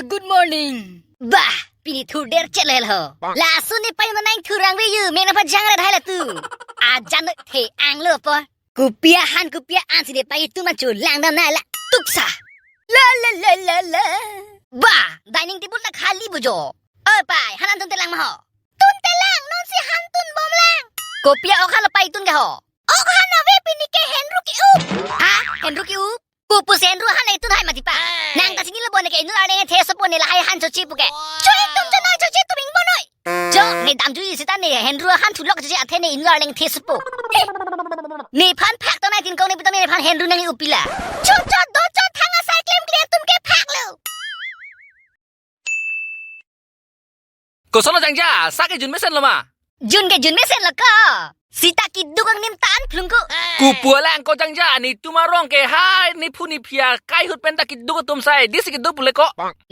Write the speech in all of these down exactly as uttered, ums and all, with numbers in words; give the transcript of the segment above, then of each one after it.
Good morning. Bah, pini thurder chelel ho. Laso nepei nang thurang ve yu, mena pa jang red hai latum. Ajan the anglo po. Kopi ahan kopi an si nepei itum achu langdam nang la. Tuksa. La la la la la. Bah, dining table ta khali bujo. O pei, han an tunte lang ma ho. Tunte lang, non si han tun bom lang. Kopi a-ok han pei tun ke ho. Ok han ave pini ke henru ke-up. Ha? Henru ke-up? Kopusi henru han tun hai mati pa. Nang ta chinilo bo neke inut arleng the sopo ne lahai han chochi pu ke. Cho itum cho noi chochi tum ingbom noi. Cho ne damjuji seta ne henru han thulok chochi athe ne inut arleng the sopo. Nephan phak to nai tin kong ne putam nephan henru nang-i-up pila. Cho cho do cho thang asai klemkle atum ke phak lo. Kosonlo jangja, sa ke jun mesen lo ma? Jun ke jun mesen lo ko. Seta keduk angnim ta an phlung ko. Kopu lang ko jangja, netum arong ke hai nephu nephi akai ahut pen ta keduk atum sai, disi keduk pule ko.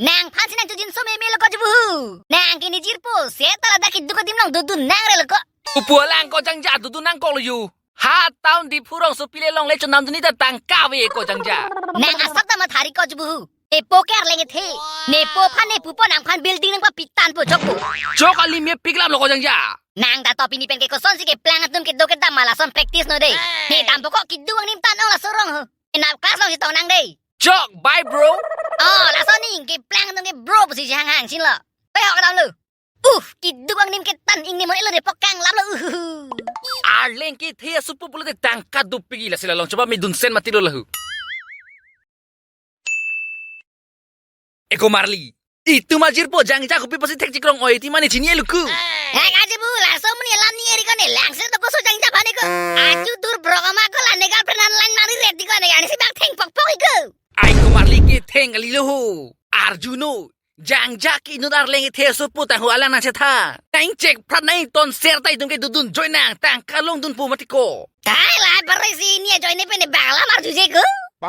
Nangphan si nang chojinso meme lo ko jubu hu. Nang ke ne jirpo, seta ladak keduk adim along dodun nang re lo ko. Kopu lang ko jangja, dodun nangkok lo yu. Ha town Diphu rongsopi le longle chonam dunji ta tangka ave ko jangja. Nang asap ta mathari ko jubu hu. Nepo ke arleng the. Nepo phan nepu po nangphan building nangpapi tangpo chokpo. Chok alimepik lam lo ko jangja. Nang ta to pini pen ke kosonsi keplang atum kedo kedam ma lason practice noi de. Ne dampo ko keduk angnim ta an-ong laso rong ho. Enap class along si tong nang de. Chok, bye bro. Oh, lason ning keplang atum ke bro pusi si hang hang chinilo. Pe ho kedam lo. Uh, keduk angnim ke tan ingni mon elo de pokang lam lo. Uh. Arleng kethe asopo pulote tangka dopik, lasi la long choba me dunsen mati lo lahu. Eko Marli. Itum ajirpo jangja kopi pusi thek chikrong oi ti mane chini eluku. Hek aji bu laso muni lam ni eri ko ne langse to koso jangja bhane ko. Aju dur brok ama ko la ne girlfriend an line mari red di ko ne ani si bak theng pok pok iko. Ai ko Marli ke theng ali lo ho. Arjuno. Jangja ke inut arleng kethe asopo tangho alang nangchetha. Nang chek prat nang ton ser ta itum ke dodun join nang tangka longdunpo mati ko. Tai la parisi ni join ne pen ne bang lam arjuje ko.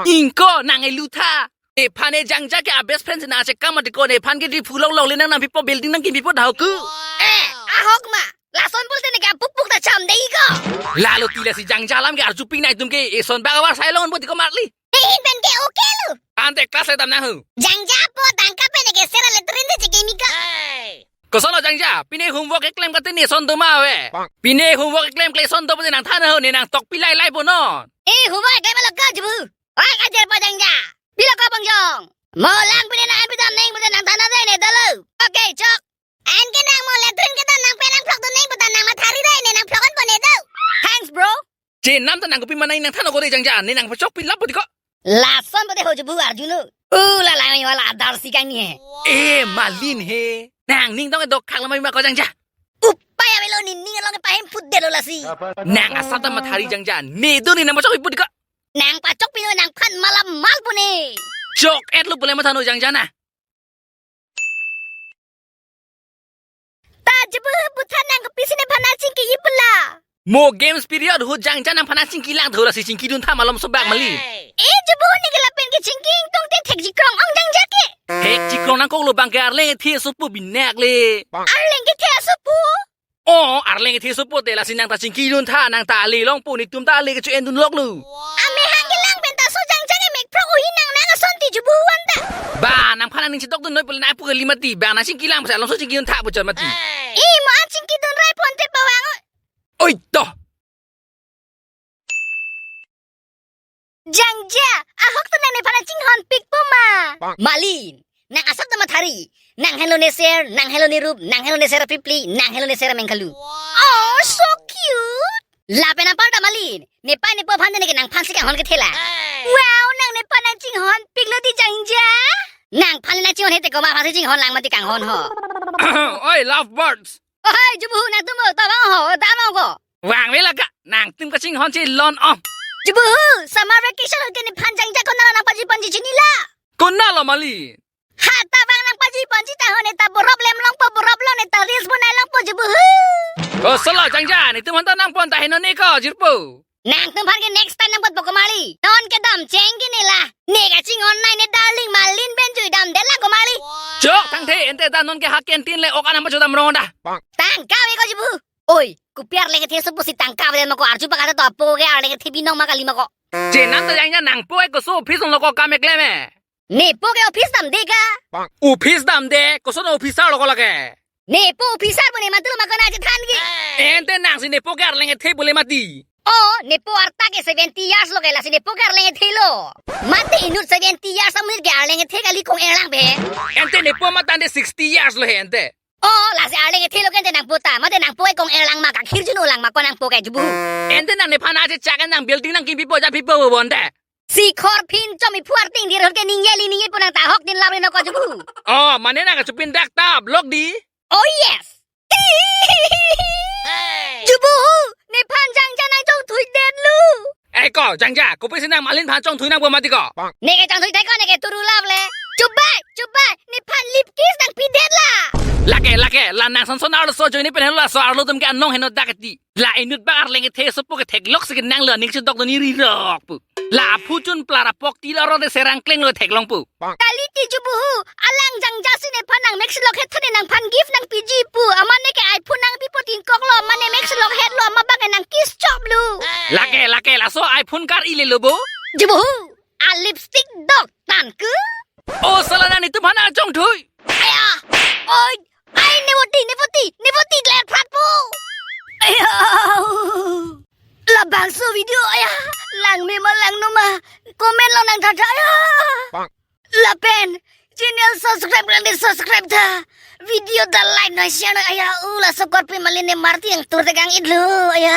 Ingko nang elu tha. Nephan e jangja ke a best friend si nangchekam mati ko, nephan ke Diphu long longle nang nangpipo building nangkipipo dahok ko. Eh, ahok ma. Lason pulote ne ke apupuk ta cham de iko. Lalo ti lasi jangja alam ke arjupik nang itum ke eson bak avar sai longbom ti ko Marli. Nehin pen ke okay lo. Ante class le dam nang hu. Jangja po tangka pen ke sera le trin de chekimi ko. Kosonlo jangja, pine homework keklem kate ne son do ma ave. Pine homework keklem kle son do pute nangthan ho ne nangtok pilai lai po non. Eh, homework keklem lo ko jubu. Oi, kajer po jangja. Pilo ko bongjong. Mo lang pine nang ampi dam neng pute nangthan ave ne dolo. Okay, chok. An ke nang mo latrine kedam nang pen nangphlok dun neng puta nang mathari dei ne nangphlok an po ne do. Thanks, bro. Chenam ta nang kopi manai nangthan ko de jangja ne nangpachok pilap pute ko. Lason pute ho jubu arjuno. Uh, la la wala adar si kang ni he. Eh, Malin he. Nang ning tong dok khak lamai ma ko jangja. Upai avelo ni ning along pahem put de lo lasi. Nang asap ta mathari jangja. Ne do ne nangpachok pute ko. Nangpachok pino nangphan malam mal pune. Chok et lo pule matha no jangja na. Ta jubu hu buthan nang kopisi nephan nangchingki-i pula. Mo games period ahut jangja nangphan nangchingki lang thola si chingki dun tha malom sobak Mali. Eh, jubu hu ne ke lapen ke chingki ingtung te thek chikrong ong jangja ke. Thek chikrong nangkok lo bang ke arleng kethe asopo binek le. Arleng kethe asopo? Oh, arleng kethe asopo te lasi nang ta chingki dun tha, nang ta ale longpo netum ta ale kecho-en dun lok lo. Ame hang kelang pen ta so jangja ke mek phrok uhi nang nang ason ti jubu hu an ta. Ba, nangphan nangning chedok dun noi pule nangpu kali mati. Ba, nangchingki lang pusi alongso chingki dun tha pu chot mati. Eh, mo an chingki dun rai pon te pawang o. Oi to. Jangja, ahok ta nang nephan nangchinghon pikpo ma. Malin, nang asap ta mathari. Nang henlo ne ser, nang henlo ne rup, nang henlo ne ser apipli, nang henlo ne ser ameng kalu. Oh, so cute. Lapen apar ta Malin, nepei nepo aphan ne ke nangphan si kanghon kethe la. Wow, nang nephan nangchinghon piklo di jangja. Nangphan nangchinghon he te komat aphan si chinghon lang mati kanghon ho. Oi, love birds. Ohoi, jubu hu nangtum o, tobang ho, dam ho ko. Vangve la ka, nangtum kachinghon chelon o. Jubu hu, summer vacation ahut ke nephan jangja konatlo nangpaji ponji chinilo. Konatlo Mali? Ha tabang nangpaji ponji ta ho ne ta borop lem longpo borop lo ne ta reels bonai longpo jubu hu. Kosonlo jangja, netum aphan ta nangpon ta heno ne ko jirpo. Nangtum aphan ke next time nangpotpo ko Mali. Non kedam cheng ke ne la. Ne kachinghon nai ne darling Malin pen jui damde la ko Mali. Chok thangthe ente ta non ke ha canteen le ok an nangpachodam rong da. Tangka ave ko jubu. Oi, kopi arleng kethe asopo si tangka ave ma ko arju pakata to apo ke arleng kethe binong ma kali ma ko. Chenam ta jangja nangpo e koso office lo ko kam keklem e. Nepo ke office damde ka? Office damde, koson officer lo ko lake? Nepo officer pu ne mati lo ma ko nangchethan ke? Ante nangsi nepo ke arleng kethe pu le mati. Oh, nepo arta ke seventy years lo ke, lasi nepo ke arleng kethe lo. Mate inut seventy years amonit ke arleng kethe kali, kong-er lang be. Ante nepo matha ante sixty years lo he ante. Oh, lasi arleng kethe lo ke ante nangpo ta. Mate nangpo ke kong-er lang ma, kakhir jun-o lang ma ko nangpo ke jubu. Ante nang nephan aje chak nang building nangkimpipo japipo bo ante. Sikhor phin chom iphu arting dir ke ningje li ningjepo nang ta hok din lam ri no ko jubu. Oh, mane nang kachupin dak ta blok di. Oh yes. Jubu, nephan jangja nangchongthui det lo. Eh ko, jangja, kopisi nang malin phan chongthui nangpo mati ko? Neke chongthui thek ko, neke turu lap le. Chubai, chubai, nephan lip kiss nangpi det la. Lake, lake, la nang son son arloso ajoine pen helo laso arlo atum ke anong heno dak ti. La inut bak arleng kethe sopo ke theklok si ke nang lo aning chedok doni rirok pu. La aphu chun plar apok ti lo ro de serang kleng lo theklong pu. Kali ti jubu, alang jangja si nephan nang mek silok het thani nangphan gift nangpiji pu. Amat neke iPhone nangpipo tin kok lo, amat ne mek silok het lo, amat bang nang kiss chop lo. Lake, lake, laso iPhone kar-i le lo bo. Jubu, a lipstick dok tan ke. Oh, sala nang netum aphan nangchongthui. Aya, oi, ai, nevoti, nevoti, nevoti, ler prat po. Aya, labangso video, aya, langme ma langno ma, comment lo nang tha tha, aya. Lapen, channel subscribe lang di subscribe tha, video ta like na share na, aya, u laso korpi malin ne marti yang tur tegang idlo, aya.